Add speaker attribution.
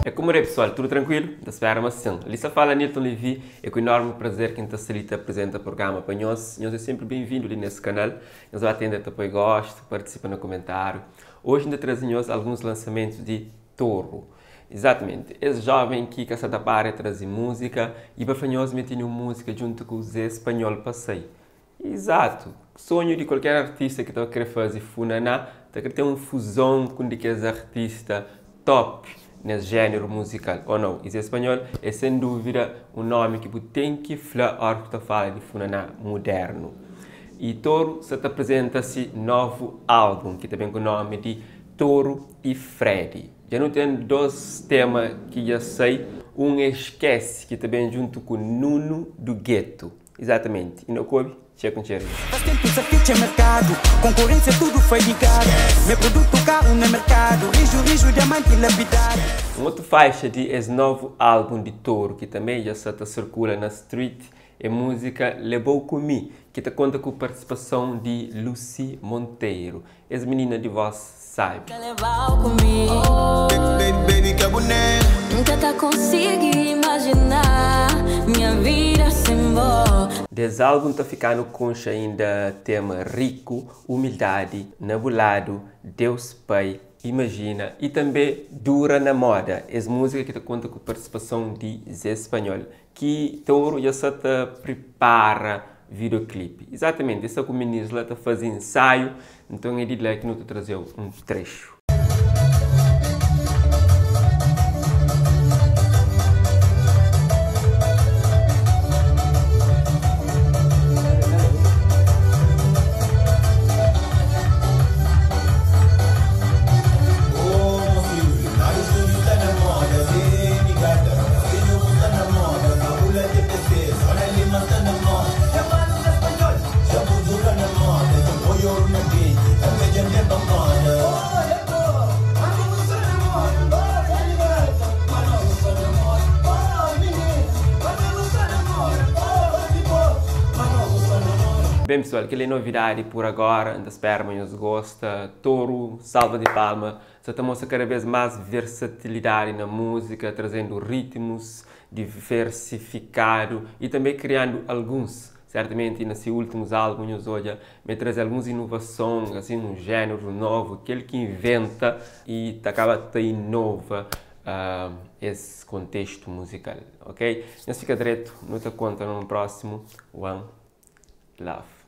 Speaker 1: É como é pessoal, tudo tranquilo? Ta spera ma sim. Li sta fala Nilton Levy, é ku enorme prazer ki N ta sta li ta apresenta programa pa nhos. Nhos é sempre bem-vindo li nesse canal. Nhos ba tenda ta poi gosto, participa na comentário. Hoje N ta traze nhos alguns lançamentos di Toro. Exatamente, es jovem ki ka sa ta para traze música e pa fla nhos me tene un música djuntu ku Zé Espanhol pa sai. Exato, sonho di kualker artista ki ta kre faze funaná, ta kre ten un fuzon ku un di kes artista top nes género musical, ou não? E Zé Espanhol é sem dúvida un nomi ki bu ten ki fla ora ki bu ta fala di funaná moderno. E Toro sa ta apresenta si novu álbum ki ta ben ku nomi di Toro e Freddy. Dja nu ten dos tema ki dja sai, un é Esquece ki ta ben djuntu ku Nuno do Gueto. Exatamente, e no kobi txê ku txê ri.
Speaker 2: Faz tempo sa fitxa mercado, concorrência tudo fadigado. Meu produto caro na mercado, rijo rijo diamante lapidado.
Speaker 1: Un otu faixa di es novu álbum di Toro ki tanbê dja sa ta sirkula na street é múzika Lebou Ku Mi, ki ta konta ku partisipason di Lucy Monteiro. Es minina di voz sabi.
Speaker 3: Ka lebau ku mi.
Speaker 4: Baby, ka bu nega.
Speaker 3: N ka ta konsigi imajina nha vida sen bo.
Speaker 1: Des álbum ta fika-nu konxe ainda tema Riku, Umildadi, Na Bu Ladu, Deus Pai, Imajina y tanbê Dura Na Moda, es múzika ki ta konta ku partisipason di Zé Spanhol, ki Touro dja sa ta pripara videoclip. Exatamente, el sta ku minis la ta faze ensaiu, nton é di la ki nu ta traze-u un trexu. Bem pessoal, kel é novidadi por agora, N ta spera ma nhos gosta. Toru, salva di palma, sa ta mostra kada vez más versatilidadi na múzika, trazendu ritmus diversifikadu y tanbê kriandu alguns. Sertamenti na si últimus álbum nhos odja ma el traze alguns inovason, asin un jéneru novu, kel ki inventa y ta kaba ta inova es kontestu muzikal, ok? Nhos fika dretu, nu ta konta na un prósimu. One love.